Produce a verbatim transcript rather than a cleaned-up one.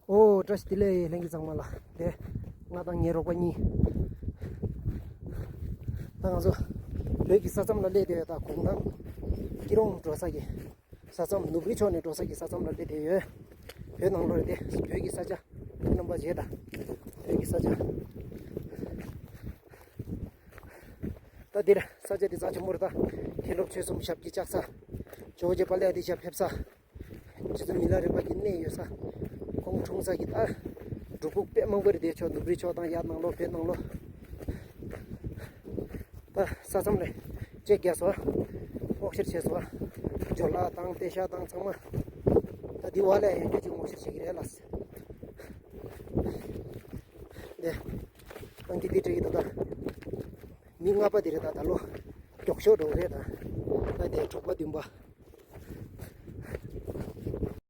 ཨོ་བཀྲ་ཤིས་བདེ་ལེགས་ལྷན་རྒྱས་ཚང་མ་ལ། དེ་ང་དང་ངའི་རོགས་པ་གཉིས་ད་ང་ཚོ་བོད་ཀྱི་ས་མཚམས་ལ་སླེབས་བསྡད་ཡོད། ད་དགོང་དག་སྐྱིད་རོང་འགྲོ་ས་གི་ས་མཚམས། ནུབ་རི་ཕྱོགས་ནས་འགྲོ་ས་གི་ས་མཚམས་ལ་སླེབས་བསྡད་ཡོད། བོད་ནང་ལོགས་རེད་དེ། བོད་ཀྱི་ས་ཆ། རྣམ་པ་བྱས་ད་བོད་ཀྱི་ས་ཆ། ད་འདིར་ས་ཆ་འདི་རྩ་ཆེན་པོ་རེད། ད་མཁན་སློབ་ཆོས་གསུམ་ཞབས་ཀྱིས་བཅགས་ས། ཇོ་བོ་རྗེ་དཔལ་ལྡན་ཨ་ཏི་ཤ་ཕེབས་ས། རྗེ་བཙུན་མི་ལ་རས་པ་གི་གནས་ཡོད་ས། ཁོང་འཁྲུངས་ས་གི་ད་སྒྲུབ་ཕུག་དཔེ་མང་པོ་རེད་དེ། ཕྱོགས་ནུབ་རི་ཕྱོགས་དང་ཡར་ནང་ལོགས་བོད་ནང་ལོགས། ད་ས་མཚམས་ལ་ཅེག་རྒྱག་སོ། སྔོག་བཤེར་བྱས་སོ། ཇོ་ལགས་དང་ཏེ་ཤ་དང་ཚང་མ། ད་འདི་བ་ལས་ཡོད་རྒྱུ་ཅིག་སྔོག་བཤེར་བྱེད་ཀྱི་རེད་ལ། དེ་ཨང་ཀི་འདི་སྤྲད་ཀྱི་འདུག་ད། མི་ལྔ་པ་འདི་རེད་ད། ད་ལོ་མགྱོགས་ཤོས་འགྲོ་གི་རེད་ད། ད་དེ་དྲུག་པ་བདུན་པ།